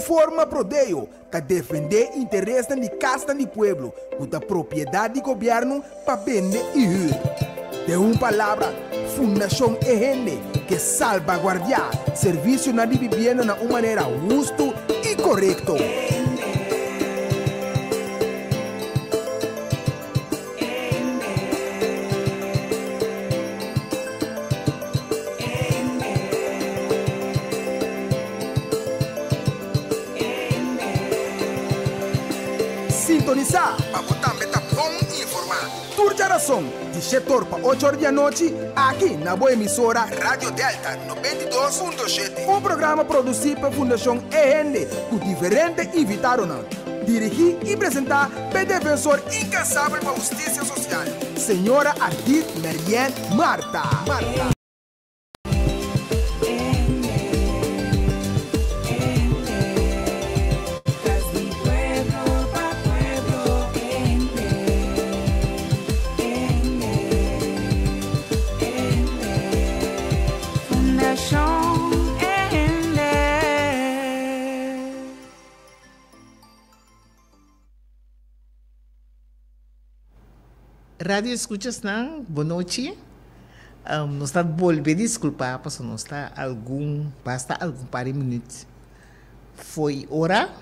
Forma Prodeo ta defendé interesnan di kasnan di pueblo ku ta propiedat di gobièrnu pa bende i hür. Den un palabra, Fundashon E Hende ke salbaguardiá servisionan di bibienda na un manera hustu i korekto. Sintonisá pa bo tambe ta bon informá. Tur djarason, di shetor pa ocho or di anochi, aki na bo emisora Radio Delta 92.7. Un programa produsí pa Fundashon E Hende ku diferente invitadonan. Dirigí i presentá p'e defensor inkansabel pa hustisia sosial, señora Ardith Merien Martha. Radio escuchasnan, bon nochi. Nos ta bolbe disculpa pasobra nos ta algun, basta algun par di minuut fo'i ora,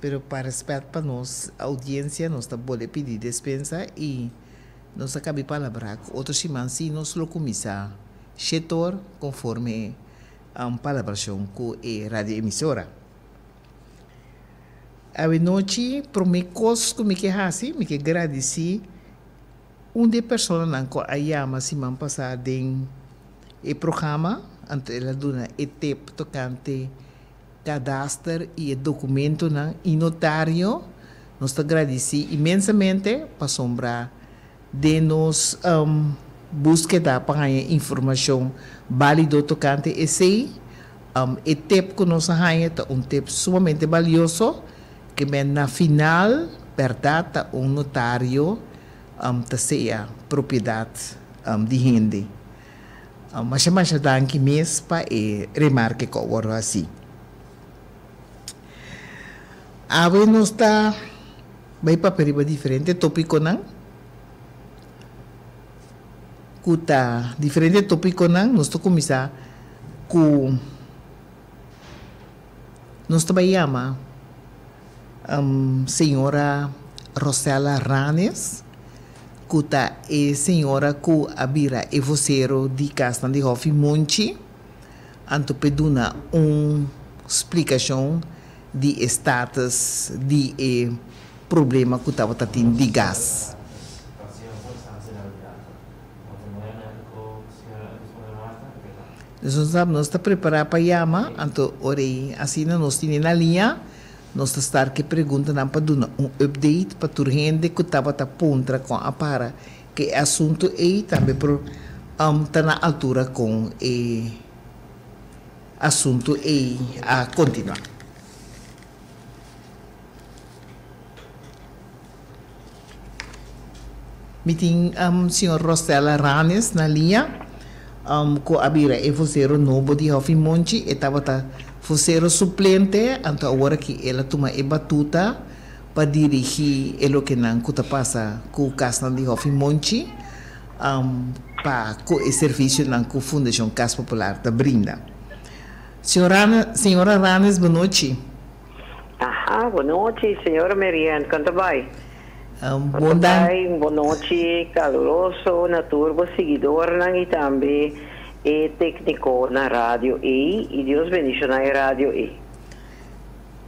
pero pa respet pa nos audiencia nos ta bolbe pidi despensa y nos a cabi palabra cu otro siman si nos lo cuminsa shetor conforme palabracion cu e radio emisora. Awenochi prome kos ku mi ke hasi, mi ke gradisí un di e personanan ku a yama siman pasá den e programa, anto el a duna e tep tokante kadaster i e dokumentonan i notario. Nos ta gradisí inmensamente pasobra den nos búskeda pa haña informashon bálido tokante esei. E tep ku nos a haña ta un tep sumamente balioso, ke men na final bèrdat ta un notario ta sea propiedat di hende. Masha masha danki mes pa e remarke ku a wòrdu hasi. Awe nos ta bai papia riba diferente tópikonan ku ta diferente tópikonan. Nos ta kuminsá ku nos ta bai yama señora Rosella Ranes ku ta e señora ku a bira e vosero di kasnan di Hòfi Monchi anto p'e duna un splikashon di e status di e problema ku tabata tin di gas. Nos ta nos ta prepará pa yama, anto ora ei asina nos tene na liña, nos ta star ku e preguntanan pa duna un update pa tur hende ku tabata puntra kon a para ku e asuntu ei tambe por ta na altura kon e asuntu ei a kontinuá. Mi tin señor Rosella Ranes na liña, cu a bira e vocero nobo di Hofi Monchi. E tabata vocero suplente, anto awor aki el a tuma e batuta pa dirigi e lokenan cu ta pasa cu casnan di Hofi Monchi, pa cu e servicionan cu Fundacion Cas Popular ta brinda. Señora Ranes, bonochi. Aha, bonochi señora Marianne, con ta bay? Bon ta bay, un bonochi caluroso na tur bo siguidornan y tambe e tecnico na radio ey y Dios bendiciona e radio ey.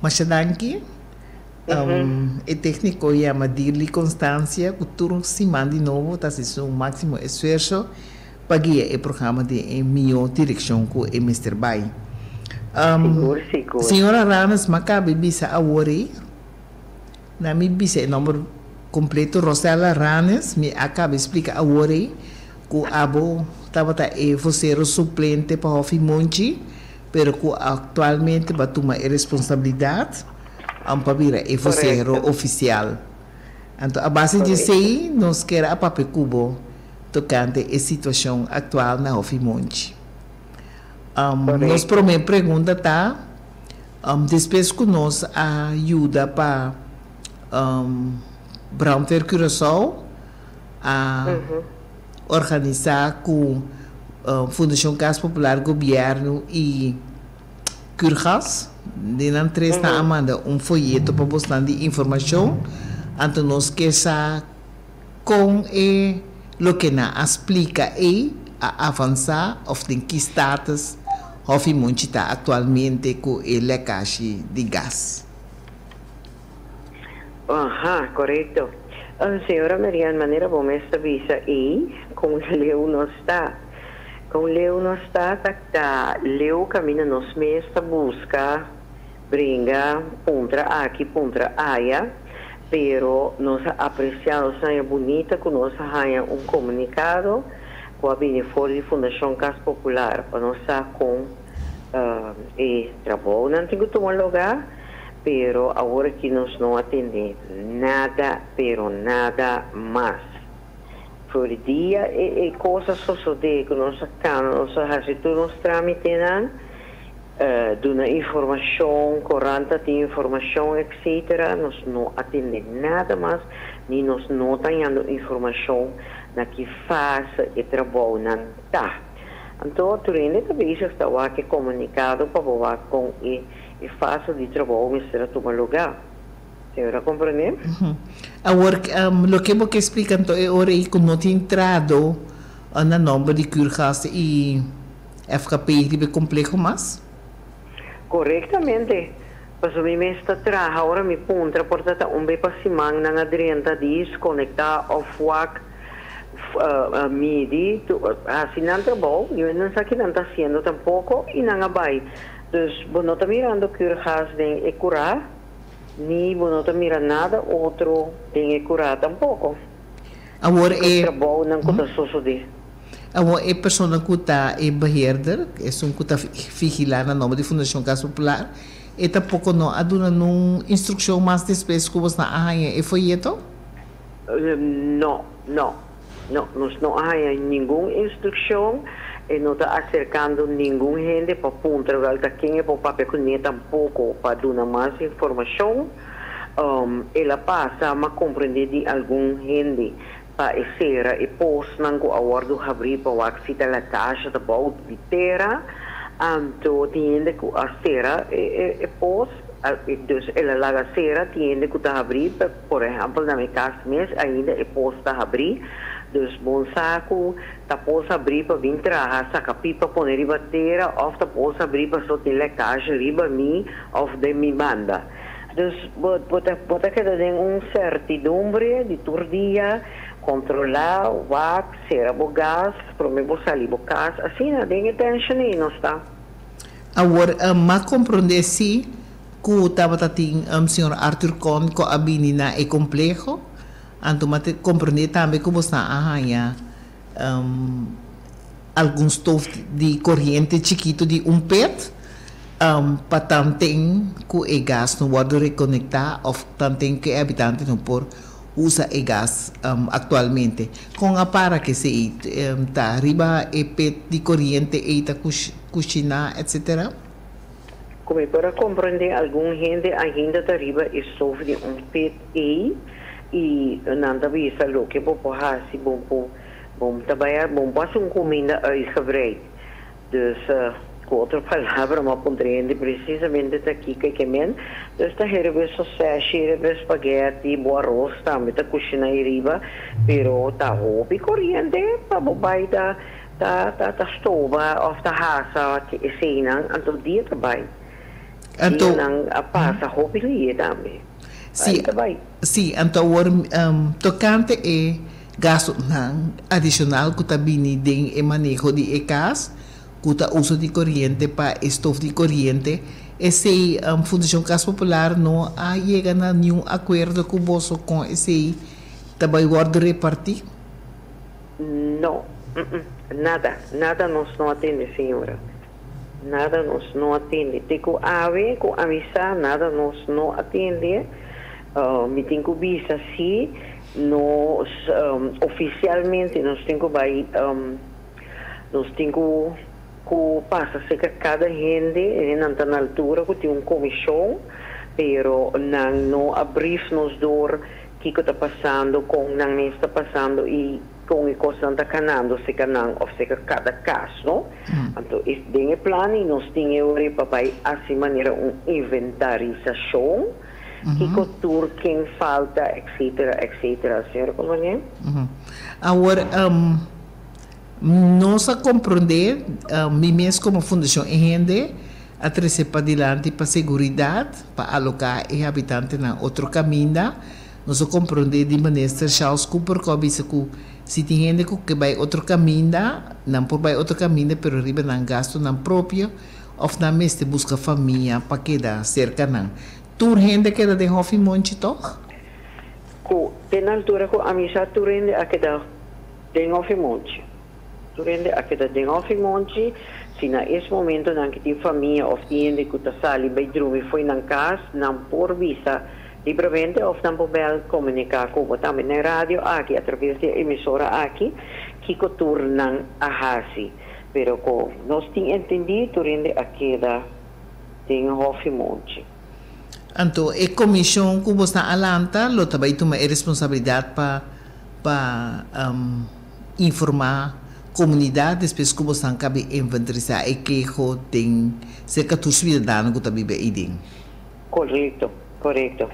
Masha danki. E tecnico yama Dirly Constancia cu tur siman di nobo ta haci su maximo esfuerzo pa guia e programa den e mihó direkshon ku e mester bai. Sigur, sigur. Señora Rames, m'a kabe bisa awor ei, na mi bisa e nòmber kompleto, Rosella Ranes, mi a kabe splika awor ei ku abo tabata e vosero suplente pa Hòfi Monchi, pero ku aktualmente bo a tuma e responsabilidat pa bira e vosero ofisial. Anto a base di esei nos kier a papia ku bo tokante e situashon aktual na Hofi Monchi. Nos promé pregunta ta, Despues ku nos a yuda pa Brandweer Curaçao a organisá ku Fundashon Kas Popular, Gobièrnu i Curgas, den nan tres nan a manda un foyeto pa bosnan di informashon, anto nos ke sa kon e loke nan a splika ei a avansá òf den ki status Hòfi Monchi ta aktualmente ku e lèkashi di gas. Aha, korekto. Señora Marian, manera bo mes ta bisa ei, kon leu nos ta? Kon leu nos ta, ta ta leu kaminda nos mes ta buska, bringa, puntra aki, puntra aya, pero nos a apresiá, nos a haña bunita ku nos a haña un komunikado ku a bini for di Fundashon Kas Popular pa nos sa kon e trabounan tin ku tuma lugá. Pero awor aki nos no a tende nada, pero nada mas. For di dia e e cos a sosode cu nos a cana, nos a haci tur nos tramitenan, duna informacion, corant a tin informacion, etcetera, nos no a tende nada mas, ni nos no ta hañando informacion na ki fase e trabounan ta. Anto tur hende ta bezig ta wak e comunicado pa bo wak con e. E fase di trabou mester a tuma lugá. Señor a komprendé? Awor, loke bo ke splika anto e ora ei ku no tin trado na nòmber di Curgas i FKP riba e kompleho mas? Korektamente. Pasobra mi mes ta traha ora mi puntra por ta ta un be pa siman nan a drenta dis konektá òf wak midi hasi nan trabou. Yo no sa ki nan ta hasiendo tampoko i nan a bai. Dus bo no ta mirando Curgas den e curá, ni bo no ta mira nada otro den e curá tampoco. Awor E e. trabounan cu ta sosodé. Awor e persona cu ta e beheerder, esun cu ta vigilá na nomber di Fundacion Cas Popular, e tampoco no a duna nun instruccion mas despues cu bosnan a haña e foyeto? No, no. No, nos no a haña ningun instrukshon, e no ta aserkando ningun hende pa puntra wèl ta ken e por papia kuné tampoko pa duna mas informashon. El a pasa m'a komprendé di algun hende pa e sera e posnan ku a wòrdu habrí pa wak si ta latasha ta bou di tera, anto tin hende ku a sera e pos, dus el a laga sera, tin hende ku ta habrí. Por ehèmpel na mi kas mes ainda e pos ta habrí, dus bon sa ku ta pos habrí pa bin traha saka pipa pone riba tera òf ta pos habrí paso tin lèkage riba mi òf den mi banda. Dus bo bo ta bo ta keda den un sertidumbre di tur dia kontrolá, wak, sera bo gas promé bo sali bo kas, asina den e tenshon ei nos ta. Awor m'a komprondé si Ku tabata tin señor Arthur Kohn ku a bini na e kompleho, anto mi a komprendé tambe ku bosnan a haña algun stof di koriente chikitu di un pet pa tanten ku e gas no wòrdu rekonektá òf tanten ku e habitante no por usa e gas aktualmente. Kon a para ku esei? Ta riba e pet di koriente ei ta kushiná etsetera? Ku mi por a komprendé algun hende ainda ta riba e stof di un pit ei i nan ta bisa loke bo por hasi bo por bo ta bai bo por hasi un kuminda uitgebreid. Dus ku otro palabra mi a puntra hende presisamente ta kiko e ke men. Dus ta herbe soseshi, herbe spaghetti, bo aros tambe ta kushina ei riba pero ta hopi koriente pa bo bai ta Ta ta ta stoba of ta hasa ki eseinan anto dia ta bai. Anto. Dianan a pasa hopi lie tambe. Si, Bai ta bai. si, anto awor tokante e gastunan adishonal ku ta bini den e maneho di e kas, ku ta uso di koriente pa e stof di koriente, esei Fundashon Kas Popular no a yega na niun akuerdo ku boso kon esei ta bai wòrdu repartí? No, nada, nada nos no a tende, señora. Nada nos no a tende. Te ku awe ku a mi sa, nada nos no a tende. Mi tin ku bisa si nos ofisialmente nos tin ku bai, nos tin ku. Ku pasa serka kada hende, e nan ta na altura ku tin un komishon, pero nan no a brief nos dor kiko ta pasando, kon nan mes ta pasando i kon e kosnan ta kanando serka nan òf serka kada kas, no? Anto e den e plan i nos tin e ora pa bai hasi manera un inventarisashon kiko tur ken falta etcetera etcetera, señora Compagnie. Awor, Nos a komprondé, mi mes komo Fundashon E Hende a trese padilanti pa seguridat pa aloká e habitantenan otro kaminda. Nos a komprondé di Minister Charles Cooper ku a bisa ku si tin hende ku ke bai otro kaminda, nan por bai otro kaminda pero riba nan gastunan propio òf nan mester buska famia pa keda serka nan. Tur hende a keda den Hòfi Monchi tòg? Ku te na altura ku ami sa tur hende a keda. Den Hòfi Monchi. Tur hende a keda den Hòfi Monchi. Si na es momentonan ki tin famia òf tin hende ku ta sali bai drumi fo'i nan kas, nan por bisa libramente òf nan por bèl komuniká ku bo tambe na e radio aki atraves di e emisora aki kiko tur nan a hasi. Pero ku nos tin entendí tur hende a keda den Hòfi Monchi. Anto e komishon ku bosnan a lanta lo ta bai tuma e responsabilidat pa pa informá komunidat despues ku bosnan kabe inventarisá e keho den serka tur siudadano ku ta biba eiden. Korekto, korekto.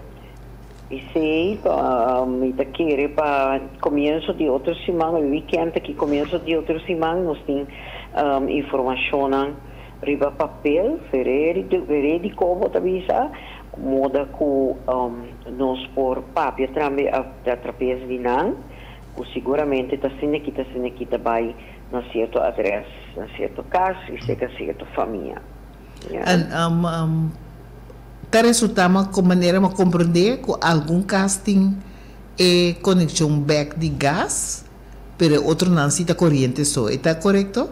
Esei pa mi ta kere pa komienso di otro siman, e wikènt aki komienso di otro siman nos tin informashonnan riba papel, verédiko bo ta bisa, moda ku nos por papia tambe atraves di nan, ku siguramente ta asina ki ta asina ki ta bai na sierto adrès, na sierto kas i serka sierto famia. En ta resultá ma ku manera mi a komprendé ku algun kas tin e konekshon bèk di gas, pero e otronan si ta koriente so. E ta korekto?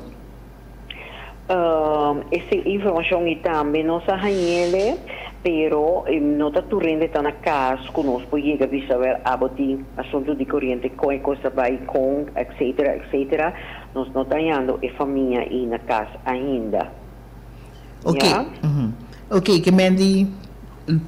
Ese informacion y tambe nos a hañele, pero no ta tur hende ta na cas cu nos por yega bisa wel abo tin asunto di coriente con e cos ta bay con etcetera etcetera nos no ta hañando e famia y na cas ainda. Ok, Ya. ok ke men di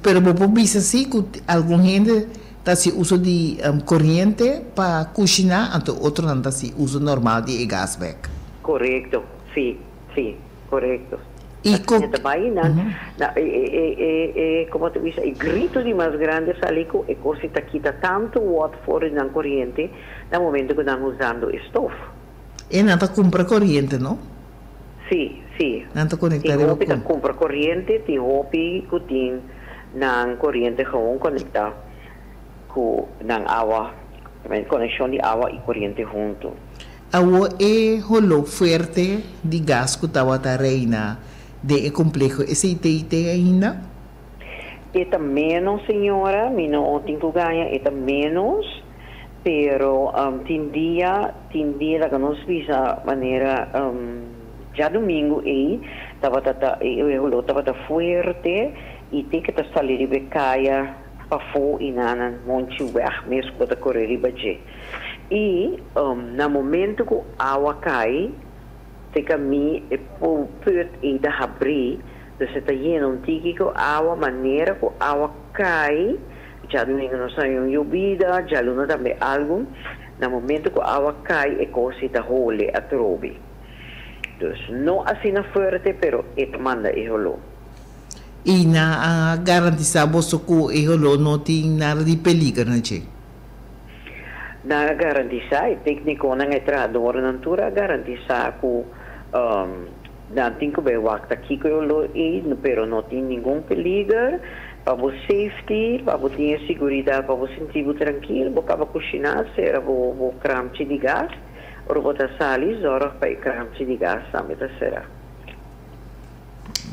pero bo por bisa si cu algun hende ta haci uso di coriente pa cushina anto otronan ta haci uso normal di e gas bek. Korekto, sí, sí, korekto. I ko. Asina ta bai nan, na e, e, e, e, e, komo ta bisa, e grito di mas grandi a sali ku e kos ta kita tantu wòt for di nan koriente na momento ku nan usando e stof. E nan ta kumpra koriente, no? Sí, sí. Nan ta konektá Tin riba hopi ta kon. kumpra koriente, tin hopi ku tin nan koriente gewoon konektá ku nan awa, konekshon di awa i koriente huntu. Awor e holó fuerte di gas ku tabata reina den e kompleho esei tei te ainda? E ta ménos, señora, mi no tin ku gaña, e ta ménos, pero tin dia, tin dia laga nos bisa manera djadumingu ei tabata ta e holó tabata fuerte i te ke ta sali riba e kaya pafó i nan monchi wèg mes ku bo ta kore riba dje. I na momento ku awa kai, te kami e put ei ta habrí, dus e ta yena un tiki ku awa, manera ku awa kai, djadumingu nos haña un yobida, djaluna tambe algu, na momento ku awa kai e kos ei ta hole atrobe. Dus no asina fuerte pero e ta manda e holó. I nan a garantisá boso ku e holó no tin nada di peliger na dje? Nan a garantisá, e téknikonan, e trahadornan tur a garantisá ku nan tin ku bai wak ta kiko e olor ei, pero no tin ningun peliger pa bo safety, pa bo tin e siguridat, pa bo sinti bo trankil, bo kaba kushiná, sera bo bo kramchi di gas, ora bo ta sali zòrg pa e kramchi di gas tambe ta será.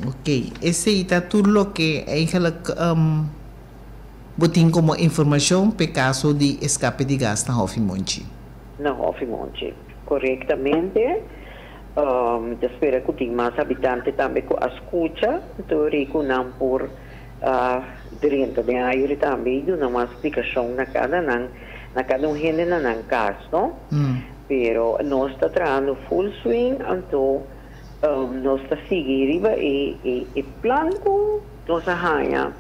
Oké, esei ta tur loke eigenlijk. Bo tin komo informashon p'e kaso di eskape di gas na Hòfi Monchi? Na Hòfi Monchi, korektamente. Mi ta spera ku tin mas habitante tambe ku a skucha, anto ri ku nan por drenta den aire tambe i duna mas splikashon na kada nan, na kada un hende na nan kas, no? Pero nos ta trahando full swing, anto. Nos ta sigui riba e e plan ku nos a haña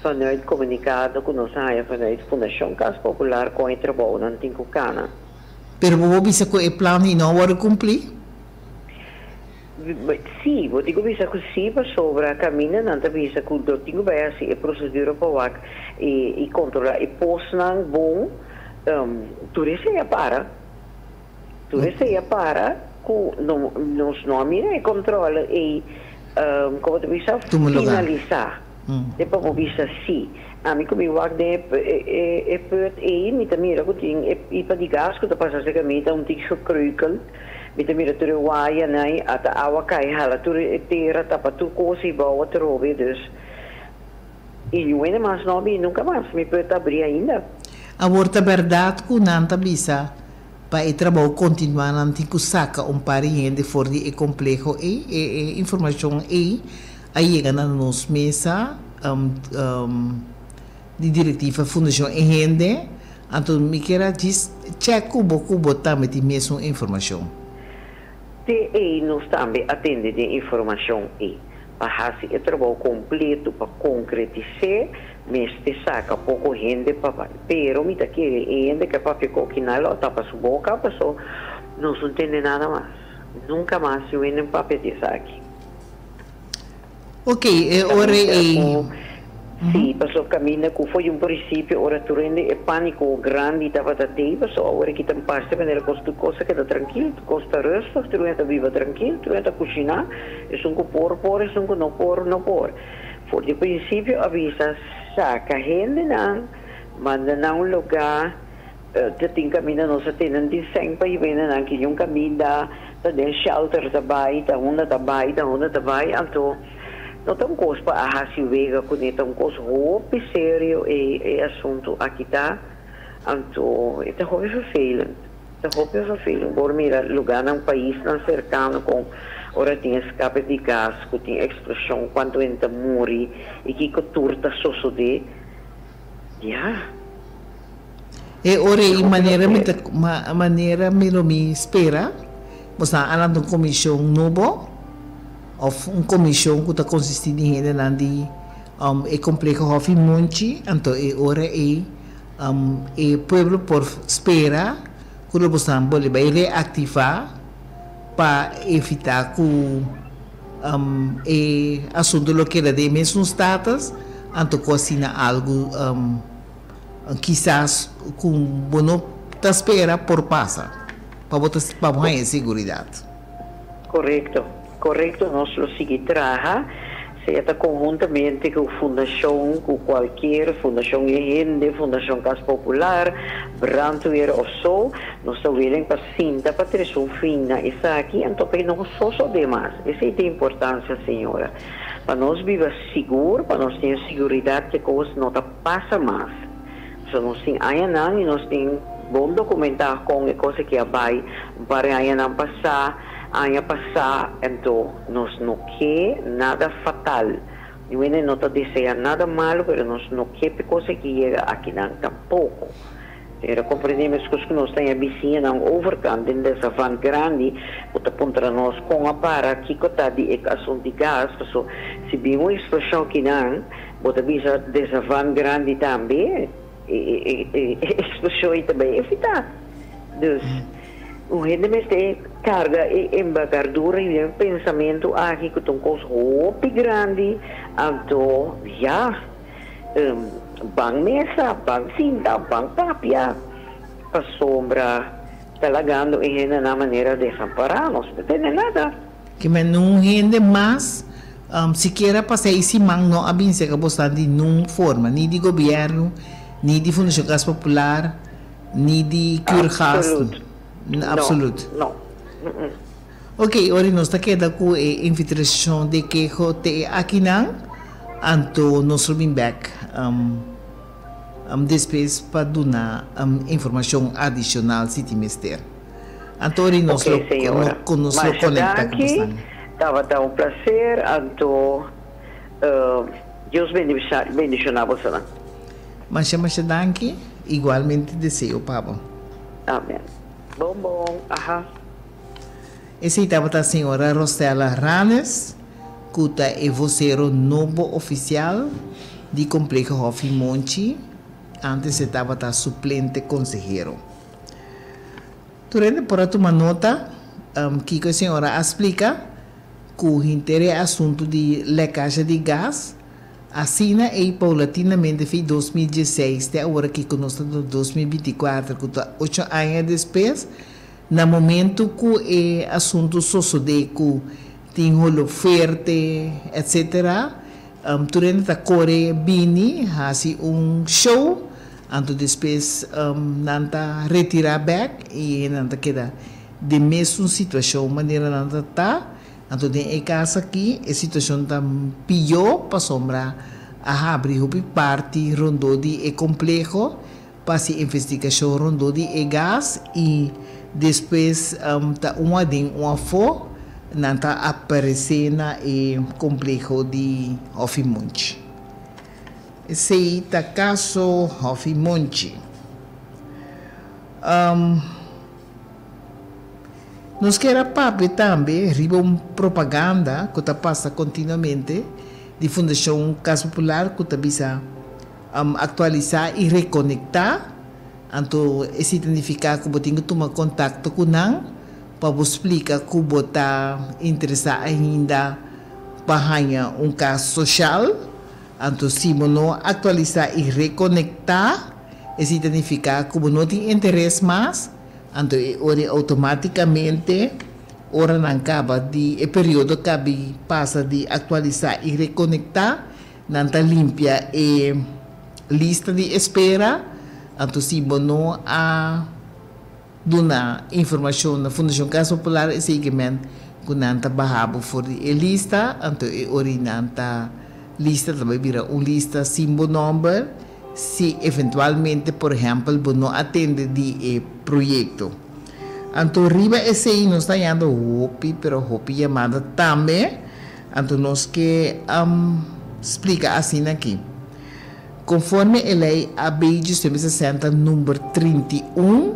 vanuit komunikado ku nos a haña vanuit Fundashon Kas Popular kon e trabounan tin ku kana. Pero bo por bisa ku e plan ei no a wòrdu kumplí? Sí, bo tin ku bisa ku sí pasobra kaminda nan ta bisa ku do tin ku bai hasi e prosedura pa wak i kontrolá e posnan bon, tur esei a para. Tur esei a para ku no nos no a mira e kontrole ei komo ta bisa finalisá. Te pa bo bisa sí. Ami ku mi wak den e e put ei mi ta mira ku tin e pipa di gas ku ta pasa serka mi ta un tiki gekreukel. Mi ta mira tur e wayanan ei ata awa kai hala tur e tera tapa tur kos ei bou atrobe dus i niun hende mas no a bini nunka mas mi put ta abrí ainda. Awor ta bèrdat ku nan ta bisa Pa e trabou kontinuá nan tin ku saka un par di hende for di e kompleho ei. E e informashon ei a yega na nos mesa di direktiva Fundashon E Hende. Anto mi kier a djis chèk ku bo ku bo tambe tin mesun informashon. Te ei nos tambe a tende den informashon ei. Pa hasi e trabou kompleto pa konkretis'é Mester saca poco hende pa bai. Pero mi ta kere e hende ke papia koki na lo tapa su boca paso nos no tende nada mas. Nunca mas yu hende papia di esaki. Ok, e ora ei. Si, paso caminda cu foi un principio ora tur hende e panico grandi tabata tey paso awor aki ta parce manera cos tur cos a keda trankil, tur cos ta rustig, tur hende ta biba trankil, tur hende ta cushina, esun cu por por, esun cu no por no por. For di prinsipio a bisa saka hendenan, manda nan un lugá, ta tin kaminda nos a tene un disèn pa hiba hendenan ki un kaminda ta den shelter ta bai, ta unda ta bai, ta unda ta bai, anto no ta un kos pa a hasi wega kuné, ta un kos hopi serio e e asuntu aki ta, anto e ta hopi vervelend. Ta hopi vervelend por mira lugánan, paisnan serkano kon ora tin eskape di gas ku tin eksploshon kuantu hende ta muri i kiko tur ta sosodé. Ya. E ora ei manera mi ta manera mi lo mi spera bo sa a lanta un komishon nobo òf un komishon ku ta konsistí di hendenan di e kompleho Hòfi Monchi anto e ora ei E pueblo por spera ku lo bosan bolbe bai reaktivá pa evitá ku e asuntu lo keda den e mesun status, anto ku asina algu kisas ku bo no ta spera por pasa pa bo ta pa bo haña e seguridat. Korekto, korekto nos lo sigui traha Sea ta conhuntamente cu fundacion, cu cualkier fundacion e hende, Fundacion Cas Popular, Brandweer of so, nos ta willing pa sinta pa trece un fin na esaki, anto pa e no sosode mas. Esey ta importancia, señora. Pa nos biba sigur, pa nos tin e siguridad cu e cos no ta pasa mas. Pasobra nos tin añanan y nos tin bon documenta con e cos aki a bay un par di añanan pasa. Aña pasá anto nos no ke nada fatal. Niun hende no ta desea nada malu, pero nos no ke p'e kos aki yega akinan tampoko. Pero komprendé meskos ku nos ta ña bisiñanan overkant den Desavant Grandi ku ta puntra nos kon a para kiko ta di e asuntu di gas, paso si bin un eksploshon akinan bo ta bisa Desavant Grandi tambe e eksploshon ei ta bai evitá. Dus. Un hende mester carga e embargadura y e pensamento aki cu ta un cos hopi grandi, anto ya, ban mesa, ban sinta, ban papia, pasobra ta lagando e hendenan manera desampara, nos no ta tene nada. Ke men nun hende mas sikiera pa seis siman no a bin serka bosan di nun forma, ni di gobierno, ni di Fundacion Cas Popular, Ni di Curgas. Absoluut. Absoluut. No, no. Ok, ora nos ta keda ku e infiltrashon di keho te e akinan, anto nos lo bin bek despues pa duna informashon adishonal si tin mester. Anto ora nos lo Ok, señora. nos lo Masha konekta ku danki. bosnan. Tabata un placer, anto Dios bendiciona bosonan. Masha masha danki, igualmente deseo pa bo. Amen. Bon bon, aha. Esei tabata señora Rosella Ranes, ku ta e vosero nobo ofisial di Kompleho Hòfi Monchi, ántes e tabata suplente konsehero. Tur hende por a tuma nota kiko e señora a splika ku henter e asuntu di lèkasha di gas. Asina ei paulatinamente fi 2016 te awor aki ku nos ta na 2024 ku ta ocho aña despues, na momento ku e asuntu sosodé ku tin holo fuerte etc. Tur hende ta kore bini hasi un show anto despues nan ta retirá bèk i nan ta keda den mesun situashon manera nan ta ta. Anto den e kas aki e situashon ta pió pasobra a habri hopi parti rondó di e kompleho pa hasi investigashon rondó di e gas i despues ta un aden un afó nan ta aparesé na e kompleho di Hòfi Monchi. Esei ta kaso Hòfi Monchi. Nos kier a papia tambe riba un propaganda ku ta pasa kontinuamente di Fundashon Kas Popular ku ta bisa aktualisá i rekonektá. Anto esei ta nifiká ku bo tin ku tuma kontakto ku nan pa bo splika ku bo ta interesá ainda pa haña un kas soshal. Anto si bo no aktualisá i rekonektá, esei ta nifiká ku bo no tin interes mas. Anto e ora outomátikamente ora nan kaba di e periodo kabi pasa di aktualisá i rekonektá, nan ta limpia e lista di espera. Anto si bo no a duna informashon na Fundashon Kas Popular esei ke men ku nan ta baha bo for di e lista, anto e ora nan ta lista ta bai bira un lista sin bo nòmber. Si eventualmente, por ehèmpel, bo no a tende di e proyekto. Anto riba esei nos ta hañando hopi, pero hopi yamada tambe. Anto nos ke splika asina aki. Konforme e lei AB 1960 number 31,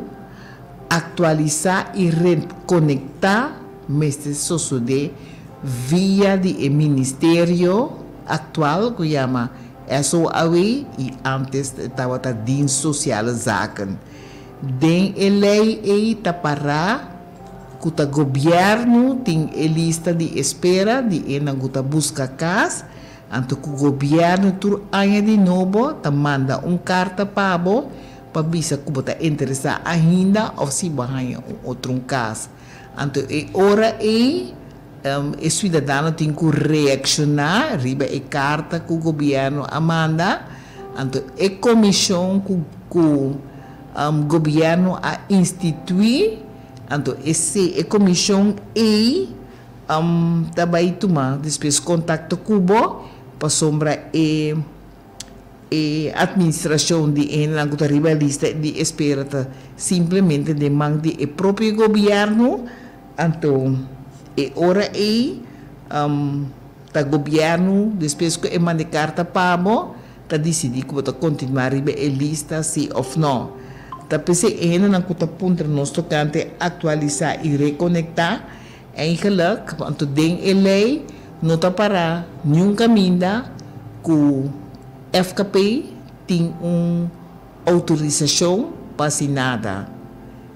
aktualisá i rekonektá mester sosodé via di e ministerio aktual ku yama SOAW i antes tabata Dienst Sociale Zaken. Den e lei ei ta pará ku ta gobièrnu tin e lista di espera di enan ku ta buska kas, anto ku gobièrnu tur aña di nobo ta manda un karta pa bo pa bisa ku bo ta interesá ainda òf si bo a haña un otro un kas. Anto e ora ei E suidadano tin ku reakshoná riba e karta ku gobièrnu a manda. Anto e komishon ku ku gobièrnu a instituí, anto esei e komishon ei ta bai tuma despues kontakto ku bo pasobra e e atministrashon di e hendenan ku ta riba e lista di espera ta simplemente den man di e propio gobièrnu. Anto e ora ei ta gobièrnu despues ku e manda e karta pa bo ta disidí ku bo ta kontinuá riba e lista si òf nò. Ta p'esei e hendenan ku ta puntra nos tokante aktualisá i rekonektá eigenlik anto den e lei no ta pará niun kaminda ku FKP tin un outorisashon pa hasi nada.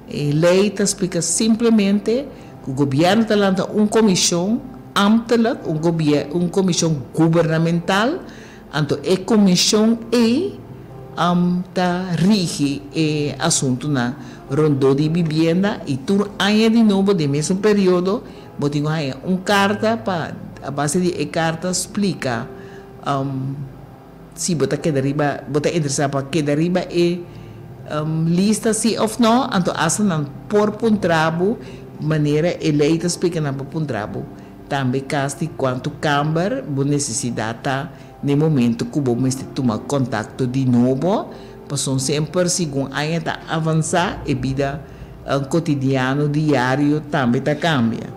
E lei ta splika simplemente ku gobièrnu ta lanta un komishon ámtelik, un un komishon gubernamental, anto e komishon ei ta rigi e asuntunan rondó di bibienda i tur aña di nobo den mesun periodo bo tin ku haña un karta pa a base di e karta splika Si bo ta keda riba, bo ta interesá pa keda riba e lista si òf nò, anto asta nan por puntra bo manera e lei ta splika nan por puntra bo tambe kas di kuantu kamber bo nesesidat ta na e momento ku bo mester tuma kontakto di nobo, pasobra semper segun aña ta avansá e bida kotidiano diario tambe ta kambia.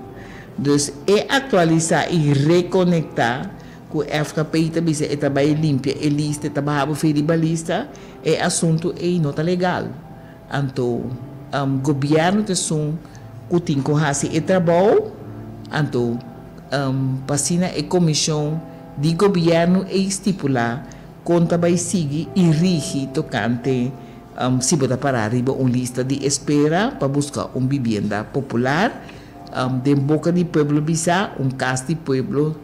Dus e aktualisá i rekonektá Ku FKP ta bisa e ta bai limpia e lista, e ta baha bo fe riba lista, e asuntu ei no ta legal. Anto gobièrnu ta esun ku tin ku hasi e trabou, anto pa asina e komishon di gobièrnu ei stipulá kon ta bai sigui i rigi tokante si bo ta pará riba un lista di espera pa buska un bibienda popular, den boka di pueblo bisá un kas di pueblo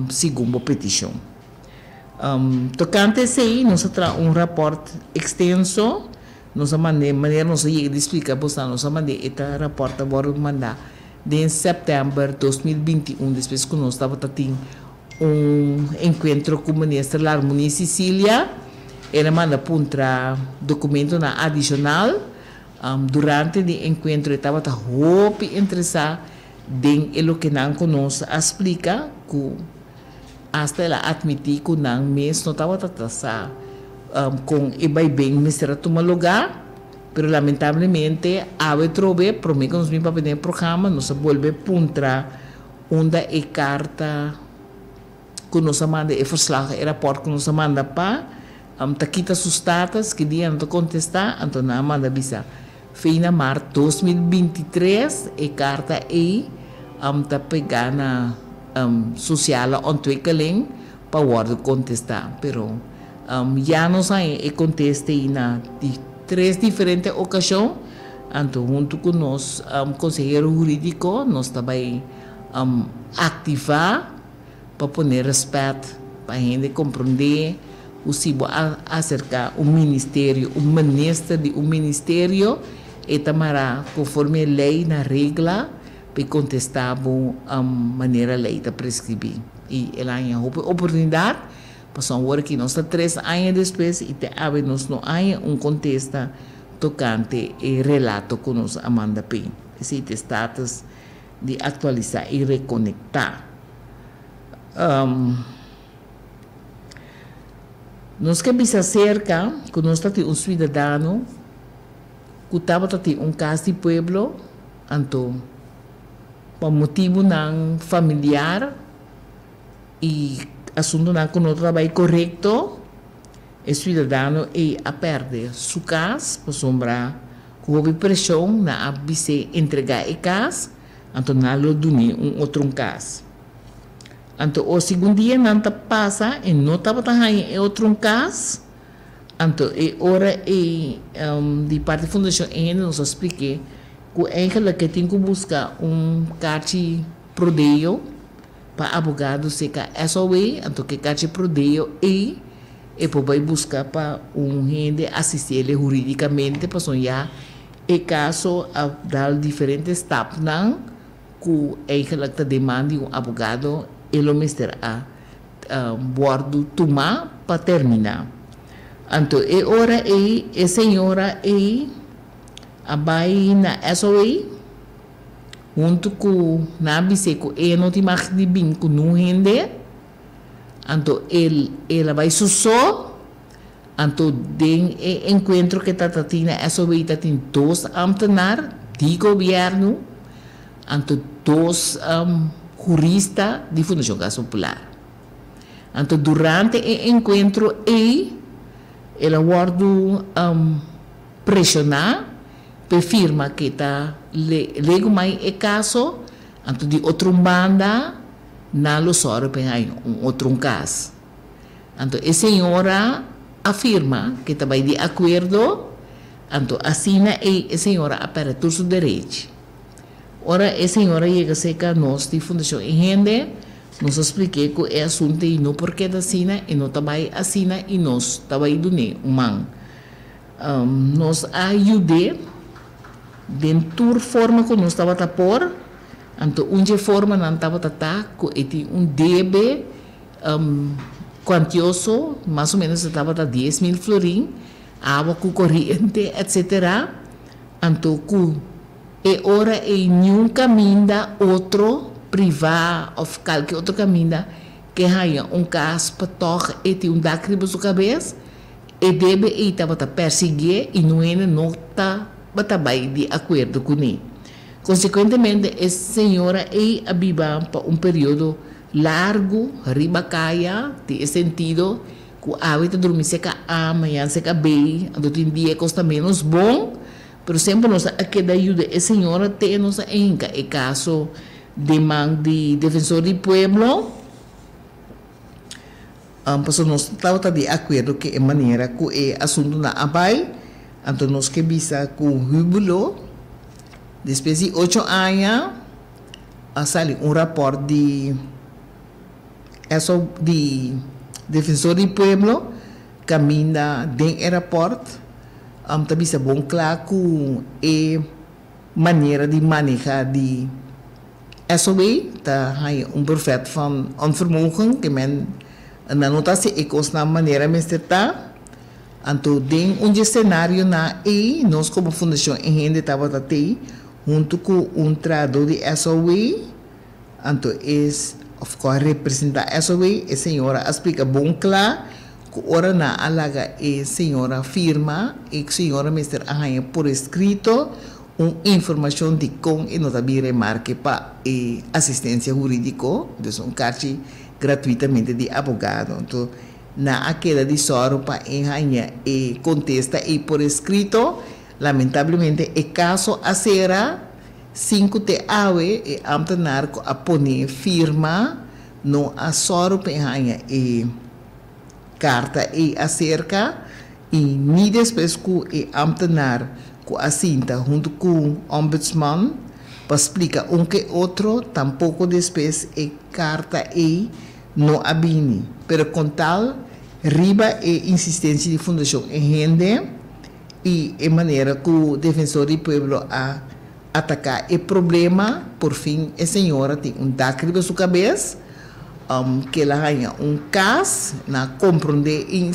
segun bo petishon. Tokante esei nos a traha un rapòrt ekstenso, nos a mand'é, manera nos a yega di splika boso, nos a mand'é e ta rapòrt ta wòrdu mandá den sèptèmber 2021 despues ku nos tabata tin un enkuentro ku minister Larmonie Cicilia, el a manda puntra dokumentonan adishonal. Durante di enkuentro e tabata hopi interesá den e lokenan ku nos a splika ku Asta el a atmití ku nan mes no tabata ta sa kon e baiben mester a tuma lugá, pero lamentablemente awe trobe promé ku nos bin papia den e programa nos a bolbe puntra unda e karta ku nos a manda, e verslag, e rapòrt ku nos a manda pa ta kita su status, ki dia nan ta kontestá, anto nan a manda bisa fei na mart 2023 e karta ei ta pegá na Sociale Ontwikkeling pa wòrdu kontestá. Pero ya nos haña e kontesta ei na di tres diferente okashon, anto huntu ku nos konsehero hurídiko nos ta bai aktivá pa pone rèspèt pa hende komprondé ku si bo a aserká un ministerio, un minister di un ministerio, e ta mará konforme lei na regla p'e kontestá bo manera lei ta preskribí. I el a haña hopi oportunidat, pasobra awor aki nos ta tres aña despues i te awe nos no haña un kontesta tokante e relato ku nos a manda p'e. Esei ta e status di aktualisá i rekonektá. Nos ke bisa aserka ku nos ta tin un suidadano ku tabata tin un kas di pueblo. Anto, pa motibunan familiar i asuntunan ku no ta bai korekto, e suidadano ei a pèrdè su kas pasobra ku hopi preshon nan a bis'é entregá e kas, anto nan lo dun'é un otro un kas. Anto o segun dianan ta pasa e no tabata haña e otro un kas. Anto e ora ei di parti Fundashon Ehende nos a splik'é ku eigenlijk e tin ku buska un karchi prodeo pa abogado seka SOW, anto ku e karchi prodeo ei e por bai buska pa un hende asistí ele hurídikamente pasobra ya e kaso a dal diferente stapnan ku eigenlijk ta demanda di un abogado e lo mester a wòrdu tumá pa terminá. Anto e ora ei e señora ei a bai na SOA huntu ku nan a bis'é ku e no tin mag di bin ku nun hende. Anto el el a bai su so. Anto den e enkuentro ku e tata tin na SOA ta tin dos ámtenar di gobièrnu. Anto dos hurista di Fundashon Kas Popular. Anto durante e enkuentro ei el a wòrdu preshoná p'e firma ke ta legumai e kaso, anto di otro un banda nan lo sòru p'e haña un otro un kas. Anto e señora a firma ke ta bai di akuerdo, anto asina ei e señora a pèrdè tur su derechi. Ora e señora yega serka nos di Fundashon E Hende, nos a splik'é ku e asuntu ei no por keda asina, e no ta bai asina i nos ta bai dun'é un man. Nos a yud'é den tur forma ku nos tabata por, anto un dje formanan tabata ta ku e tin un debe kuantioso, mas o ménos e tabata 10,000 florin, awa ku koriente, etsetera, anto ku. E ora ei niun kaminda otro, privá òf kalke otro kaminda, ke haña un kas pa tòg e tin un dak riba su kabes, e debe ei tabata persiguié i nun hende no tabata bai di akuerdo kuné. Konsekuentemente e señora ei a biba pa un periodo largu riba kaya, den e sentido ku awe ta drumi seka A, mañana seka B, anto tin dia e kos ta ménos bon. Pero semper nos a keda yuda e señora te nos a hinka e kaso den man di Defensor di Pueblo. Pasobra nos tabata di akuerdo ku e manera ku e asuntunan a bai, anto nos ke bisa ku Hubulo despues di ocho aña a sali un rapòrt di SO di Defensor di Pueblo kaminda den e rapòrt ta bisa bon kla ku e manera di maneha di SOB ta haña un brevet van onvermogen, ke men nan no ta hasi e kosnan manera mester ta. Anto den un dje senarionan ei nos komo Fundashon E Hende tabata tei huntu ku un trahadó di SOB, anto e òf ku a representá SOB, e señora a splika bon kla ku ora nan a laga e señora firma, e señora mester a haña por eskrito un informashon di kon e no ta bin remarke pa e asistensia hurídiko, dus un karchi gratuitamente di abogado. Anto nan a keda di sòru pa e haña e kontesta ei por eskrito. Lamentablemente e kaso a sera sin ku te awe e ámtenar ku a pone firma no a sòru pa e haña e karta ei aserka i ni despues ku e ámtenar ku a sinta huntu ku Ombudsman pa splika un ke otro, tampoko despues e karta ei no a bini. Pero kon tal, riba e insistensia di Fundashon E Hende i e manera ku Defensor di Pueblo a ataká e problema, por fin e señora tin un dak riba su kabes, ke el a haña un kas, nan a komprondé e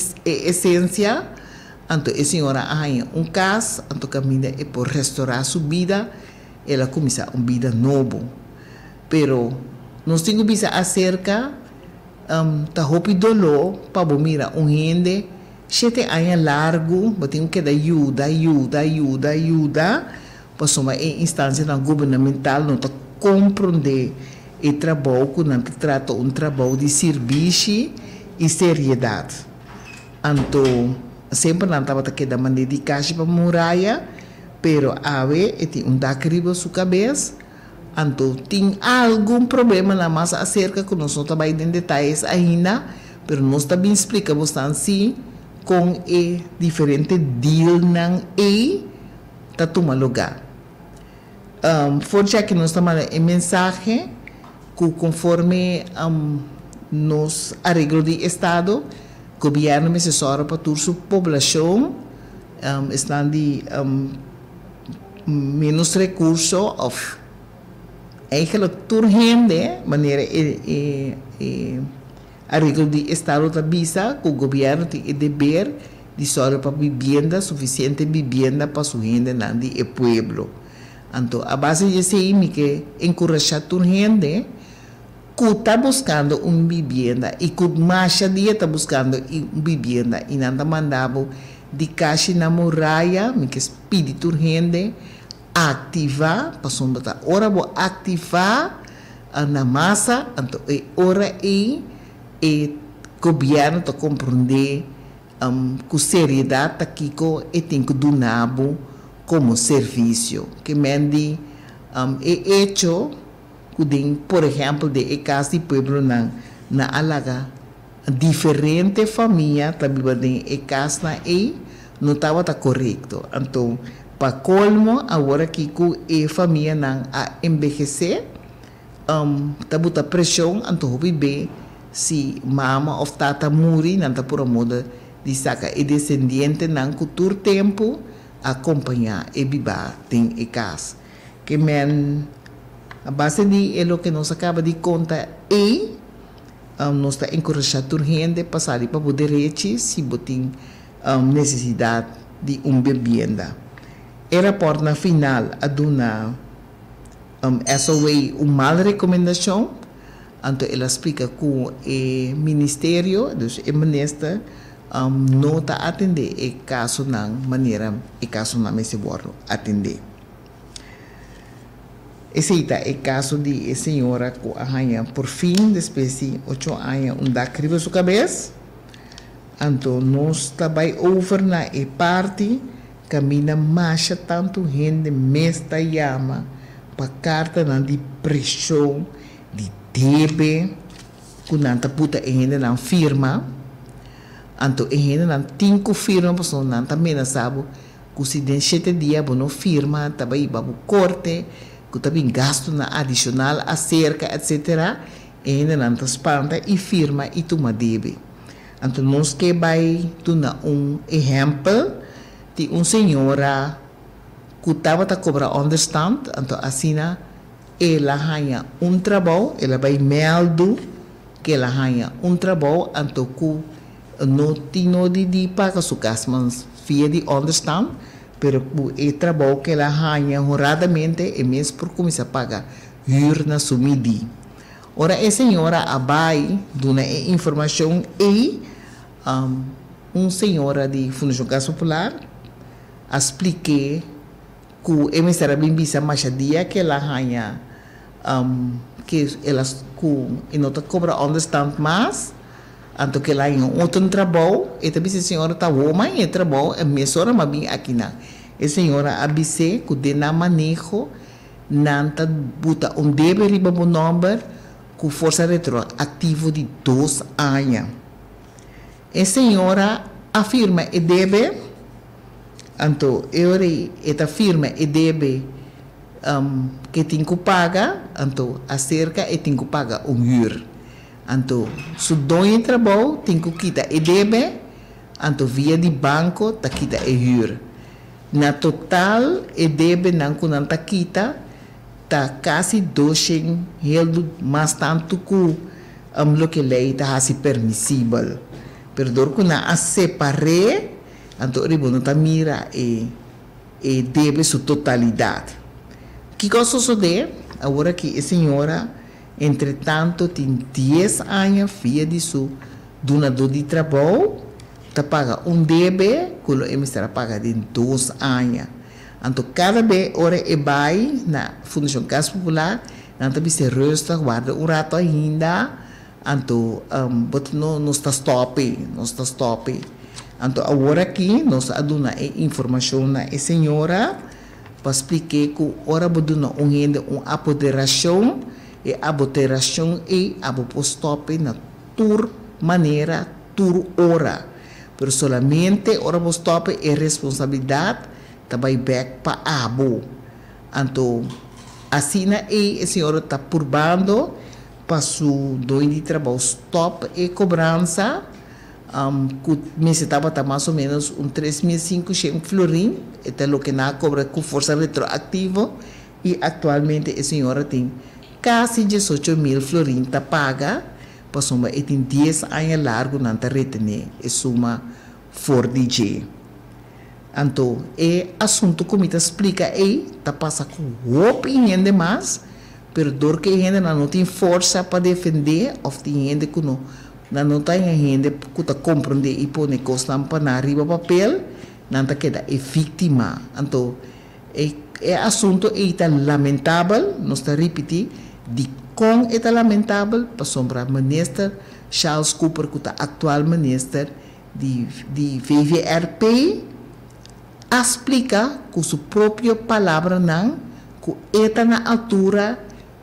esensia, anto e señora a haña un kas, anto kaminda e por restorá su bida, el a kuminsá un bida nobo. Pero nos tin ku bisa aserka, ta hopi doló pa bo mira un hende shete aña largu, bo tin ku keda yuda, yuda, yuda, yuda, Pasobra e instansianan gubernamental no ta komprondé e trabou ku nan ta trata un trabou di sirbishi i seriedat. Anto semper nan tabata keda mand'é di kashi pa muraya, pero awe e tin un dak riba su kabes. Anto tin algun problemanan mas aserka ku nos no ta bai den detayes ainda, pero nos ta bin splika bosnan si kon e diferente dealnan ei ta tuma lugá. For djaki nos ta manda e mensahe ku konforme nos areglo di estado, gobièrnu mester sòru pa tur su poblashon, esnan di ménos rekurso òf eigenlik tur hende, manera e areglo di estado ta bisa ku gobièrnu tin e deber di sòru pa bibienda, sufisiente bibienda pa su hendenan di e pueblo. Anto a base di esei mi ke enkurashá tur hende ku ta buskando un bibienda i ku masha dia ta buskando un bibienda i nan ta manda bo di kashi na muraya, mi ke pidi tur hende aktivá, pasobra ta ora bo aktivá na masa, anto e ora ei e gobièrnu ta komprondé Ku seriedat ta kiko e tin ku duna bo komo servisio. Ke men di e echo ku den, por ehèmpel, den e kas di pueblonan nan a laga diferente famia ta biba den e kasnan ei no tabata korekto. Anto pa kolmo awor aki ku e famianan a enbehesé ta buta preshon anto hopi be si mama of tata muri nan ta pura moda di saka e desendientenan ku tur tempu a kompañá e bibá den e kas. Ke men a base di e loke nos a kaba di konta ei nos ta enkurashá tur hende pa sali pa bo derechi si bo tin nesesidat di un bibienda. E rapòrtnan final a duna. SOA un mal rekomendashon, anto el a splika ku e ministerio, dus e minister, no ta atendé e kasonan manera e kasonan mester wòrdu atendé. Esei ta e kaso di e señora ku a haña por fin despues di ocho aña un dak riba su kabes. Anto nos ta bai over na e parti. Kaminda masha tantu hende mes ta yama pa kartanan di preshon di debe ku nan ta buta e hendenan firma. Anto e hendenan tin ku firma pasobra nan ta menasá bo ku si den shete dia bo no firma ta bai hiba bo korte ku ta bin gastunan adishonal aserka etsetera. E hendenan ta spanta i firma i tuma debe. Anto nos ke bai duna un ehèmpel di un señora ku tabata kobra ònderstant, anto asina el a haña un trabou, el a bai mèldu ku el a haña un trabou, anto ku no tin nodi di paga su kas mas via di ònderstant, pero ku e trabou ku el a haña honradamente e mes por kuminsá paga hür na su midí. Ora e señora a bai duna e informashon ei, un señora di Fundashon Kas Popular a splik'é ku e mester a bin bisa masha dia ku el a haña ku el a ku e no ta kobra ònderstant mas, anto ku el a haña un otro trabou. E ta bisa e señora ta wou mas haña e trabou, e mesora m'a bin akinan. E señora a bis'é ku den nan maneho Nan ta buta un debe riba bo nòmber ku forsa retroaktivo di dos aña. E señora a firma e debe, anto e ora ei e ta firma e debe ku e tin ku paga, anto aserka e tin ku paga un hür. Anto su doño di trabou tin ku kita e debe, anto via di banko ta kita e hür. Na total e debenan ku nan ta kita ta kasi doshen heldu mas tantu ku loke lei ta hasi permisibel. Pero dor ku nan a separ'é, anto riba no ta mira e e debe su totalidat. Kiko a sosodé? Awor aki e señora entretanto tin dies aña via di su dunadó di trabou Ta paga un debe ku lo e mester a paga den dos aña. Anto kada be ora e bai na Fundashon Kas Popular, nan ta bis'é rustig, warda un rato ainda, anto bo ta no nos ta stòp'e, nos ta stòp'e. Anto awor aki nos a duna e informashon na e señora pa splik'é ku ora bo duna un hende un apoderashon, e aboterashon ei abo por stòp'e na tur manera, tur ora, pero solamente ora bo stop e responsabilidad ta bay bek pa abo. Anto asina ey e señora ta purbando pa su doño di trabao stop e cobransa cu mester tabata mas o menos un 3500 florin, e ta loke nan a cobra cu forsa retroactivo y actualmente e señora tin casi 18.000 florin ta paga. Pasobra e tin dies aña largu nan ta retené e suma for di dje. Anto e asuntu ku mi ta splika ei ta pasa ku hopi hende mas, pero dor ku e hendenan no tin forsa pa defendé òf tin hende ku no nan no ta haña hende ku ta komprondé i pone kosnan pa nan riba papel, nan ta keda e víktima. Anto E e asunto ei ta lamentabel, nos ta ripiti dikon e ta lamentabel, pasobra Minister Charles Cooper ku ta aktual Minister di di VVRP a splika ku su propio palabranan ku e ta na altura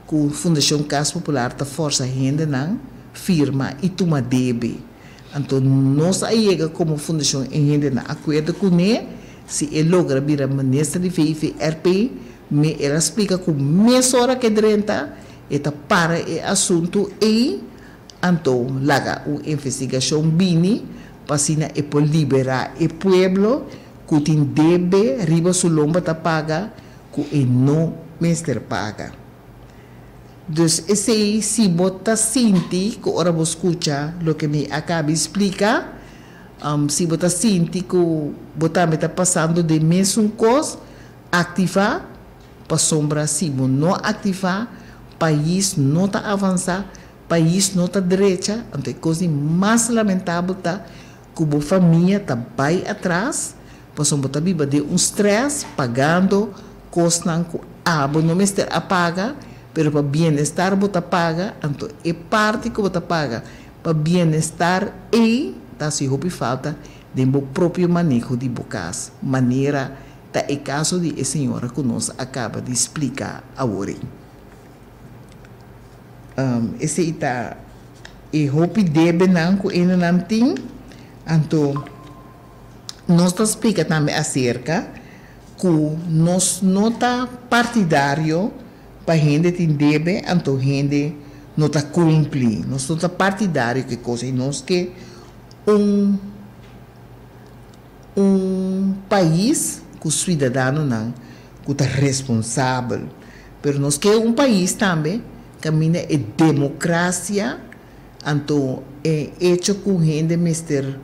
ku Fundashon Kas Popular ta forsa hendenan firma i tuma debe. Anto nos a yega komo fundashon e hendenan akuerdo kuné si e logra bira minister di VVRP, me el a splika ku mesora ke drenta e ta para e asuntu ei, anto laga un investigashon bini pa asina e por liberá e pueblo ku tin debe riba su lomba ta paga ku e no mester paga. Dus esei si bo ta sinti ku ora bo skucha loke mi a kabi splika, si bo ta sinti ku bo tambe ta pasando den mesun kos, aktivá, pasobra si bo no aktivá, pais no ta avansá, pais no ta drecha, anto e kos di mas lamentabel ta ku bo famia ta bai atras pasobra bo ta biba den un stress pagando kosnan ku abo no mester a paga pero pa bienestar bo ta paga, anto e parti ku bo ta paga pa bienestar ei ta hasi hopi falta. Den bo propio maneho di bo kas, manera ta e kaso di e señora ku nos a kaba di splika awor ei. Esei ta e hopi debenan ku hendenan tin. Anto nos ta splika tambe aserka ku nos no ta partidario pa hende tin debe anto hende no ta kumpli. Nos no ta partidario ku e kos ei. Nos ke un un pais ku suidadanonan ku ta responsabel. Pero nos ke un pais tambe kaminda e demokrasia anto e echo ku hende mester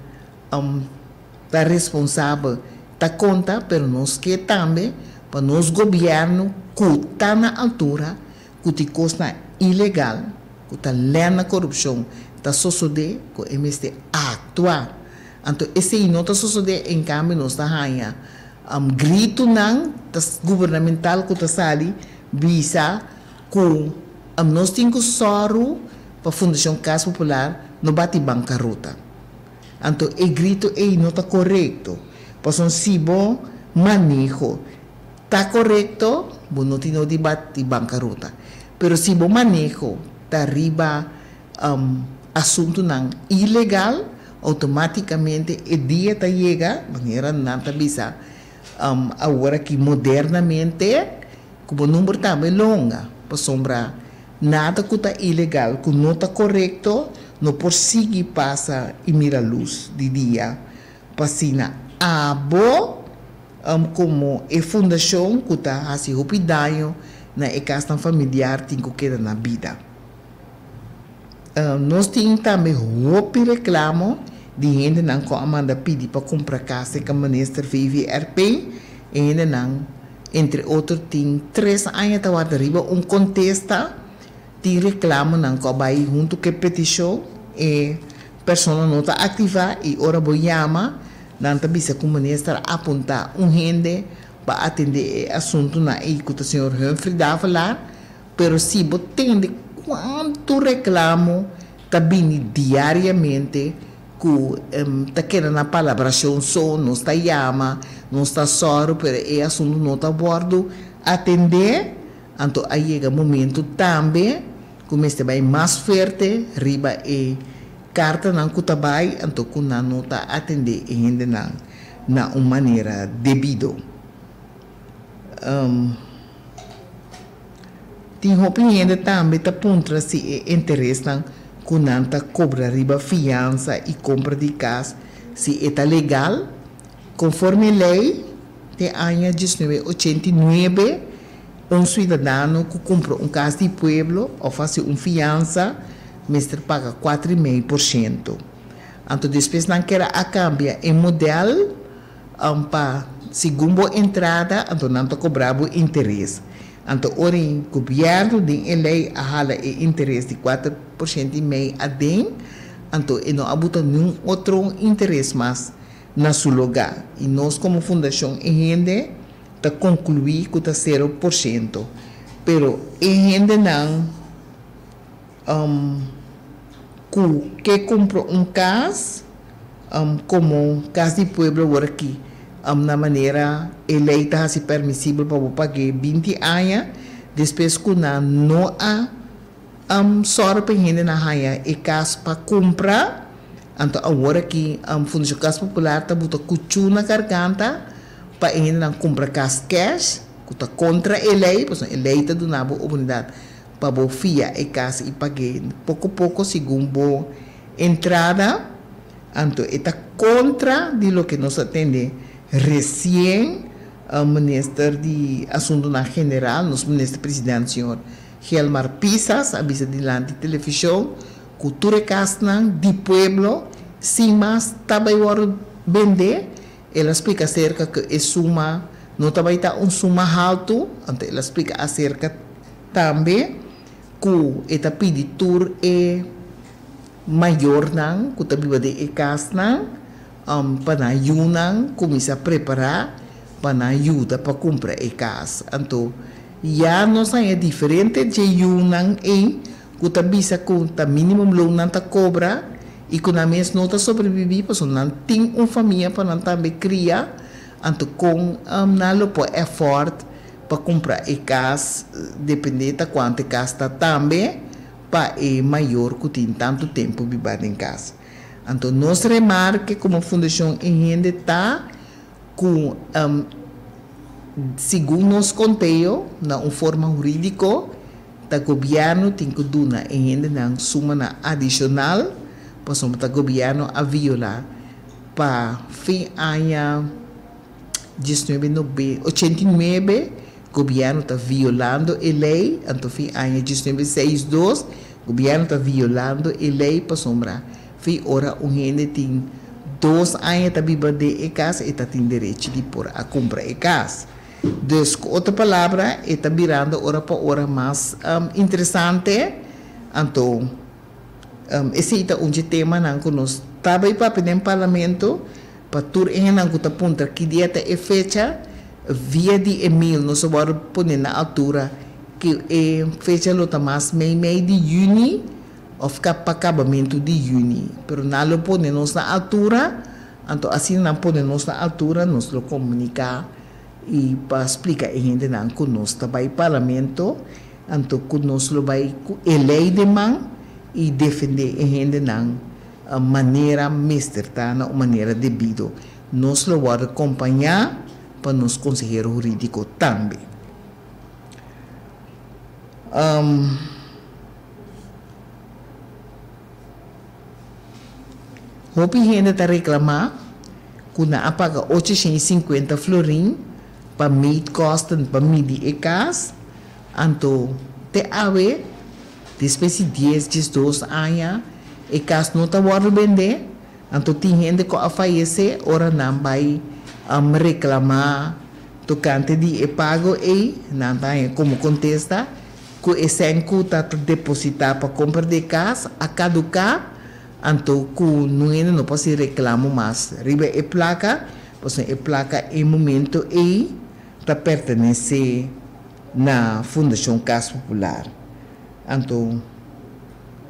ta responsabel ta konta, pero nos ke tambe pa nos gobièrnu ku ta na altura ku tin kosnan ilegal ku ta lèn na korupshon ta sosodé ku e mester aktua. Anto esei no ta sosodé, en kambio nos ta haña gritunan ta gubernamental ku ta sali bisa ku nos tin ku sòru pa Fundashon Kas Popular no bati bankarota. Anto e gritu ei no ta korekto, pasobra si bo maneho ta korekto, bo no tin no di bati bankarota. Pero si bo maneho ta riba asuntunan ilegal, outomátikamente e dia ta yega, manera nan ta bisa awor aki modernamente, ku bo number tambe longa, pasobra nada ku ta ilegal, ku no ta korekto, no por sigui pasa i mira lus di dia. Pa asina abo komo e fundashon ku ta hasi hopi daño na e kasnan familiar tin ku keda na bida. Nos tin tambe hopi reklamo di hendenan ku a manda pidi pa kumpra kas den Minister VVRP. E hendenan entre otro tin tres aña ta warda riba un kontesta. Tin reklamonan ku a bai huntu ku e petishon, e persona no ta aktivá i ora bo yama nan ta bisa ku minister a apuntá un hende pa atendé e asuntunan ei ku ta señor Humphrey Davelaar. Pero si bo tende kuantu reklamo ta bini diariamente ku ta keda na palabrashon so, nos ta yama, nos ta sòru pero e asuntu no ta wòrdu atendé. Anto a yega momento tambe ku mester bai mas fuerte riba e kartanan ku ta bai anto ku nan no ta atendé e hendenan na un manera debido. Tin hopi hende tambe ta puntra si e interesnan ku nan ta kobra riba fiansa i kompra di kas si e ta legal. Konforme lei, den aña 1989, un suidadano ku kumpra un kas di pueblo òf hasi un fiansa mester paga kuater i mei por shento. Anto despues nan kere a kambia e modèl pa segun bo entrada, anto nan ta kobra bo interes. Anto ora e gobièrnu den e lei a hala e interes di kuater por shento i mei aden, anto e no a buta niun otro interes mas na su lugá. I nos komo Fundashon E Hende ta konkluí ku ta sero por shento. Pero e hendenan ku ke kumpra un kas komo kas di pueblo awor aki na manera e lei ta hasi permisibel pa bo pag'é 20 aña despues ku nan no a sòru pa e hendenan haña e kas pa kumpra. Anto awor aki Fundashon Kas Popular ta buta kuchú na garganta pa e hendenan kumpra kas kèsh, ku ta kontra e lei, pasobra e lei ta duna bo oportunidat pa bo fia e kas i pag'é poko poko segun bo entrada. Anto e ta kontra di loke nos a tende resien Minister di Asuntunan General, nos Minister President señor Gilmar Pisas a bisa dilanti televishon ku tur e kasnan di pueblo sin mas ta bai wòrdu bendé. El a splika aserka ku e suma no ta bai ta un suma haltu, anto el a splika aserka tambe ku e ta pidi tur e mayornan ku ta biba den e kasnan pa nan yunan kuminsá prepará pa nan yuda pa kumpra e kas. Anto ya nos haña diferente dje yunan ei ku ta bisa ku ta minimum loon nan ta kobra. i ku nan mes no ta sobrebibí pasobra nan tin un famia pa nan tambe kria, anto kon nan lo por èfòrt pa kumpra e kas, dependé ta kuantu e kas ta tambe pa e mayor ku tin tantu tempu bibá den kas. Anto nos remarke komo Fundashon E Hende ta ku segun nos konteo na un forma hurídiko ta gobièrnu tin ku duna e hendenan sumanan adishonal pasobra ta gobièrnu a violá pa fin aña diesnuebe nobe ochenta i nuebe gobièrnu ta violando e lei anto fin aña diesnuebe seis dos gobièrnu ta violando e lei pasobra Fi ora un hende tin dos aña ta biba den e kas e ta tin derechi di por a kumpra e kas. Dus ku otro palabra e ta birando ora pa ora mas interesante. Anto esei ta un dje temanan ku nos ta bai papia den parlamento pa tur e hendenan ku ta puntra ki dia ta e fecha via di e mail nos a wòrdu pone na altura ku e fecha lo ta mas mei mei di yüni. Of ka pa kabamentu di yüni. Pero nan lo pone nos na altura, anto asina nan pone nos na altura nos lo komuniká i pa splika e hendenan ku nos ta bai parlamento, anto ku nos lo bai ku e lei den man i defendé e hendenan manera mester ta na un manera debido. Nos lo wòrdu kompañá pa nos konsehero hurídiko tambe. Hopi hende ta reklamá ku nan a paga 850 florin pa meetkosten pa midi e kas, anto te awe, despues di dies, diesdos aña, e kas no ta wòrdu bendé, anto tin hende ku a fayesé ora nan bai reklamá tokante di e pago ei, nan ta haña komo kontesta Ku e sèn ku ta depositá pa kompra di e kas a kaduká, anto ku nun hende no por hasi reklamo mas riba e plaka, pasobra e plaka e momento ei ta pertenesé na Fundashon Kas Popular. Anto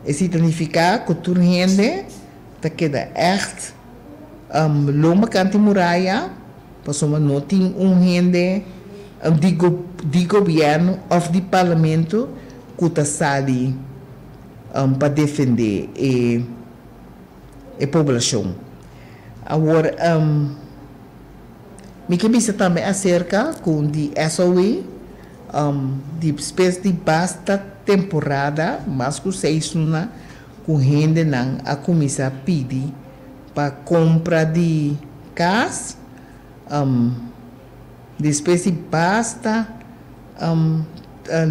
esei ta nifiká ku tur hende ta keda ègt lomba kanti muraya. Pasobra no tin un hende di di gobièrnu òf di parlamento ku ta sali pa defendé e e poblashon. Awor mi ke bisa tambe aserka ku di SOE di spes di basta temporada, mas ku seis luna, ku hendenan a kuminsá pidi pa kompra di kas, despues di basta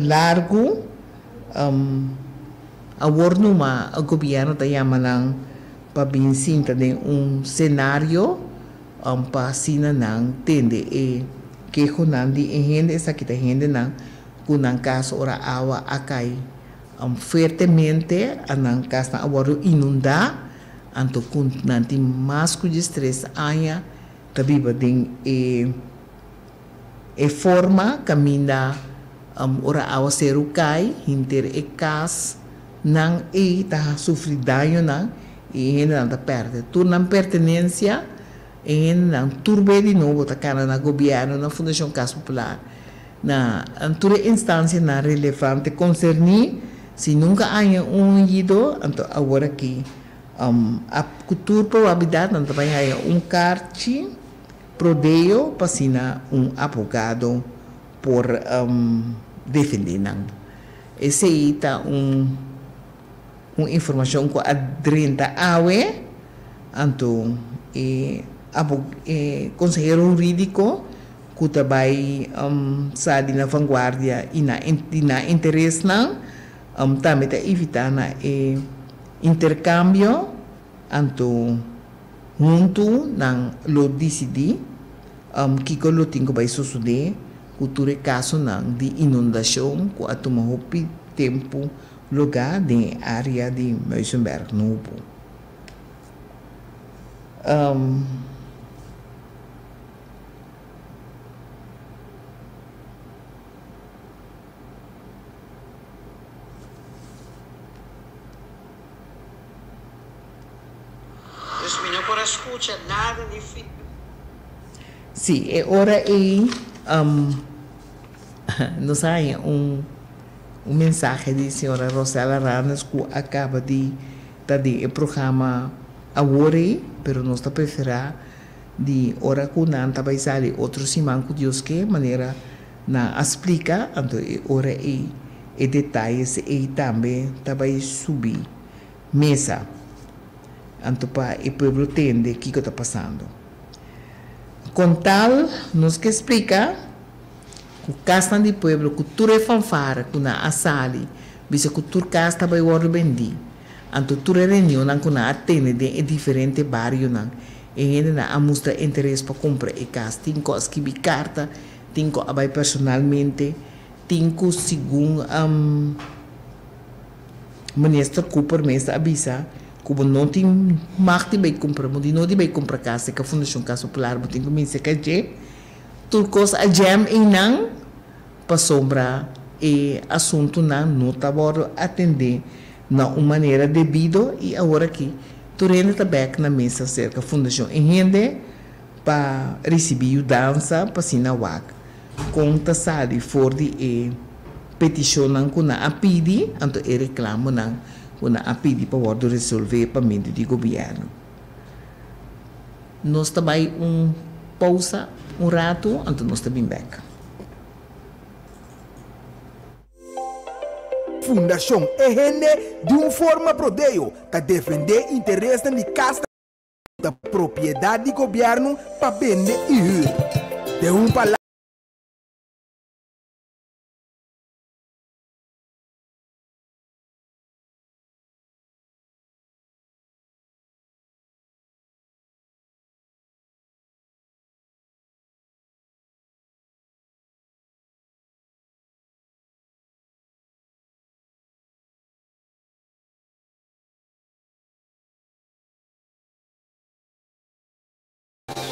largu, awor numa gobièrnu ta yama nan pa bin sinta den un senario pa asina nan tende e kehonan di e hende, esaki ta hendenan ku nan kas ora awa a kai fuertemente, nan kasnan a wòrdu inundá. Anto ku nan tin mas ku diestres aña ta biba den e e forma kaminda ora awaseru kai hinter e kas nan ei ta sufri dañonan i e hendenan ta pèrdè tur nan pertenensia. E hendenan tur be di nobo ta kana na gobièrnu, na Fundashon Kas Popular, na tur e instansianan relevante konserní. Si nunka aña un oido, anto awor aki a ku tur probabilidat nan ta bai haya un karchi prodeo pa asina un abogado por defendé nan. Esei ta un un informashon ku a drenta awe, anto e e konsehero hurídiko ku ta bai sa di na vanguardia i na di nan interesnan tambe ta evitá na e interkambio, anto huntu nan lo disidí kiko lo tin ku bai sosodé ku tur e kasonan di inundashon ku a tuma hopi tempu lugá den e área di Muizenberg Nobo. a skucha nada ni fi. Sí, e ora ei nos a haña un un mensahe di señora Rosella Ranes ku a kaba di ta den e programa awor ei, pero nos ta preferá di ora ku nan ta bai sali otro siman ku Dios ke, manera nan a splika, anto e ora ei e detayes ei tambe ta bai subi mesa, anto pa e pueblo tende kiko ta pasando. Kon tal nos ke splika ku kasnan di pueblo ku tur e fanfara ku nan a sali bisa ku tur kas ta bai wòrdu bendí, anto tur e reunionnan ku nan a tene den e diferente barionan e hendenan a mustra interes pa kumpra e kas, tin ku a skibi karta, tin ku a bai personalmente, tin ku segun Minister Cooper mes a bisa ku bo no tin mag di bai kumpra, bo no di bai kumpra kas serka Fundashon Kas Popular, bo tin ku bin serka dje. Tur kos a jam einan pasobra e asuntunan no ta wòrdu atendé na un manera debido i aworakí tur hende ta bèk na mesa serka Fundashon e hende pa risibí yudansa pa asina wak kon ta sali for di e petishonnan ku nan a pidi, anto e reklamonan ku nan a pidi pa wòrdu resolvé pa medio di gobièrnu. Nos ta bai un pousa un ratu, anto nos ta bin bèk. Fundashon E Hende di un forma prodeo ta defendé interesnan di kas. Ta propiedat di gobièrnu pa bende i hür. Den un palabra.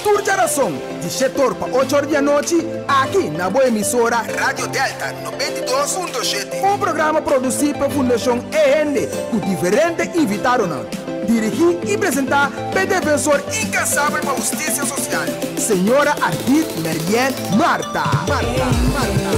Tur djarason, di shetor pa ochor di anochi, aki na bo emisora Radio Delta 92.7. Un programa produsí pa Fundashon E Hende ku diferente invitadonan. Dirigí i presentá p'e defensor inkansabel pa hustisia sosial, señora Ardith Merien Martha. Martha. Martha.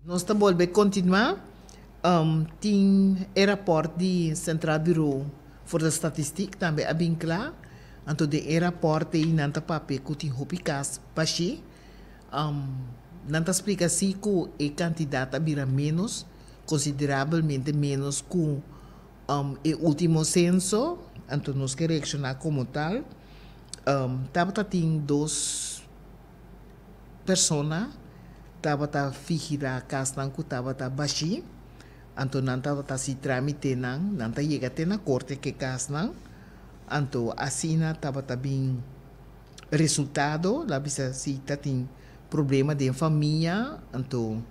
Nos ta bolbe kontinuá. Tin e rapòrt di Centraal Bureau voor de Statistiek tambe a bin kla. Anto den e rapòrt ei nan ta papia ku tin hopi kas bashí. Nan ta splika si ku e kantidat a bira ménos, konsiderabelmente ménos ku e último senso. Anto nos ke reakshoná komo tal. Tabata tin dos persona tabata vigilá kasnan ku tabata bashí, anto nan tabata hasi trámitenan, nan ta yega te na korte ku e kasnan, anto asina tabata bin resultado, la bisa si ta tin problema den famia, anto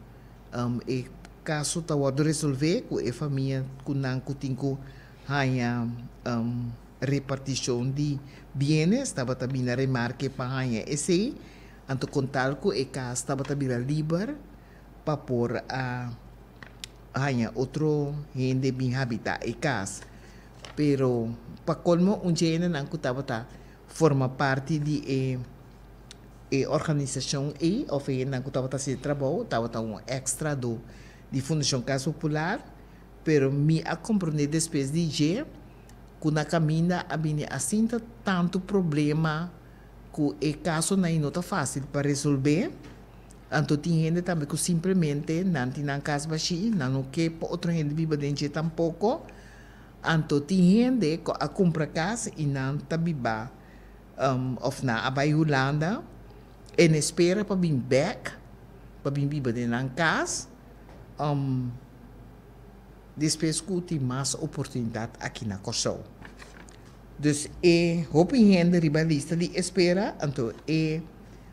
e kaso ta wòrdu resolvé ku e famia ku nan ku tin ku haña Repartishon di bienes tabata bini remarke pa haña esei, anto kon tal ku e kas tabata bira liber pa por a haña otro hende bin habitá e kas. Pero pa kolmo un dje hendenan ku tabata forma parti di e e organisashon ei òf e hendenan ku tabata hasi e trabou tabata un èkstra do di Fundashon Kas Popular, pero mi a komprondé despues di dje ku na kaminda a bini asinta tantu problema ku e kasonan ei no ta fásil pa resolvé. Anto tin hende tambe ku simplemente nan tin nan kas bashí, nan no ke pa otro hende biba den dje tampoko. Anto tin hende ku a kumpra kas i nan ta biba òf nan a bai Hulanda en espera pa bin bèk pa bin biba den nan kas. Despues ku tin mas oportunidat aki na Kòrsou. Dus e hopi hende riba lista di espera, anto e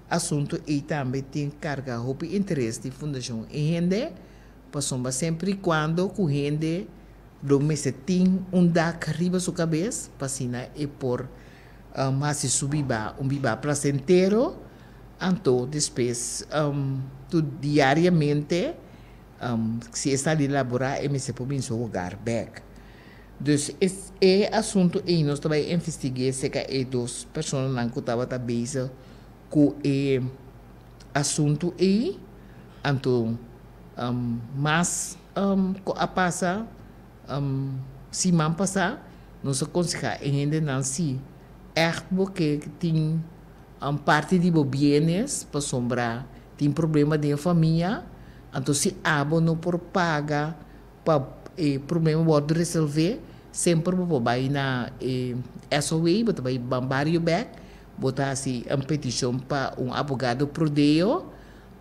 asuntu ei tambe tin karga hopi interes di Fundashon E Hende, Pasobra semper i kuando ku hende lo mester tin un dak riba su kabes pa asina e por hasi su biba un biba plasentero, anto despues tur diariamente si e sali laborá e mester por bin su hogar bèk. Dus e asuntu ei nos ta bai investig'é serka e dos personanan ku tabata bezig ku e asuntu ei. Anto mas ku a pasa siman pasá nos a konsehá e hendenan si ègt bo ke tin parti di bo bienes pasobra tin problema den famia, anto si abo no por paga pa e problema wòrdu resolvé, semper bo por bai na e SOA, bo ta bai Ban Bario bèk, bo ta hasi un petishon pa un abogado pro deo,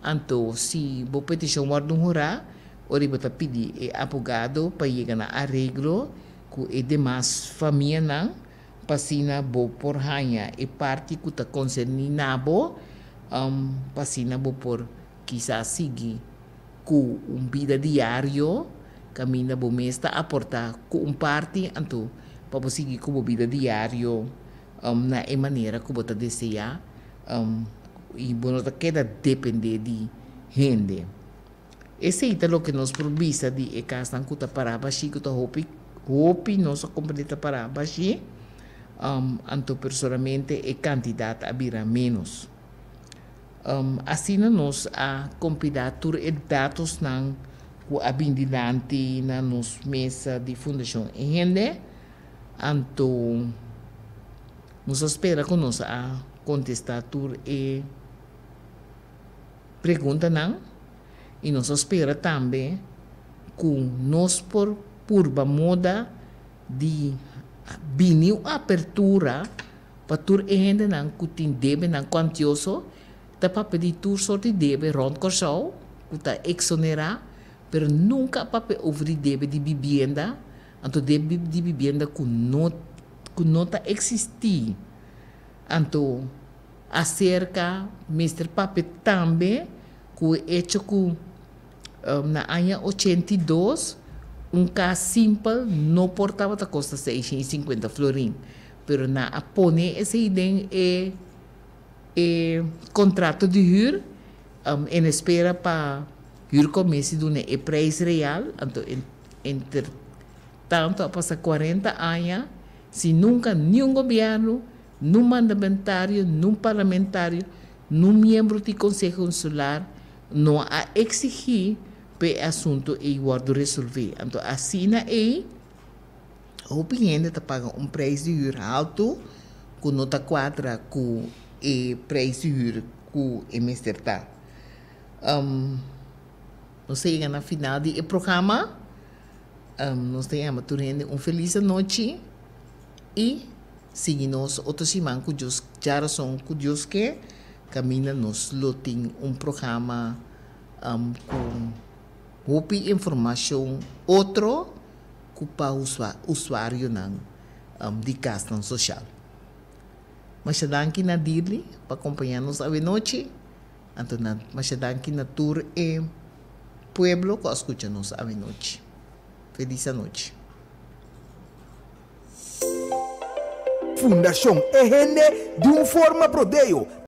anto si bo petishon wòrdu honrá, ora bo ta pidi e abogado pa yega na areglo ku e demas famianan, pa asina bo por haña e parti ku ta konserní na bo, pa asina bo por kisas sigui ku un bida diario kaminda bo mes ta aportá ku un parti anto pa bo sigui ku bo bida diario na e manera ku bo ta deseá i bo no ta keda dependé di hende. Esei ta loke nos por bisa di e kasnan ku ta pará bashí ku ta hopi hopi nos a komprendé ta pará bashí anto pero solamente e kantidat a bira ménos. Asina nos a kompilá tur e datosnan ku a bin dilanti na nos mesa di Fundashon E Hende. Anto nos a spera ku nos a kontestá tur e preguntanan i nos a spera tambe ku nos por purba moda di bini un apertura Pa tur e hendenan ku tin debenan kuantioso, ta papia di tur sort di debe rònt Kòrsou ku ta eksonerá, pero nunka a papia over di debe di bibienda, anto debe di bibienda ku no ku no ta eksistí. Anto aserka mester papia tambe ku e echo ku na aña 82 un kas simpel no por tabata kosta 650 florin. Pero nan a pone esei den e e contrato di huur en espera pa huurcommissie duna e prijs real, anto entre tanto a pasa 40 aña sin nunca niun gobierno, nun mandamentario, nun parlamentario, nun miembro di Conseho Insular no a exigi pa e asunto ei wordo resolve. Anto asina ei. Hopi hende ta paga un prijs di huur haltu ku no ta kuadra ku e prijs di huur ku e mester ta. Nos ta yega na final di e programa. Nos ta yama tur hende un felis anochi i sigui nos otro siman ku Dios djarason ku Dios ke kaminda nos lo tin un programa ku hopi informashon otro. ku pa usuarionan di kasnan soshal. Masha danki na Dirly pa kompañá nos awenochi, anto na masha danki na tur e pueblo ku a skucha nos awenochi. Felis anochi. Fundashon E Hende di un forma prodeo.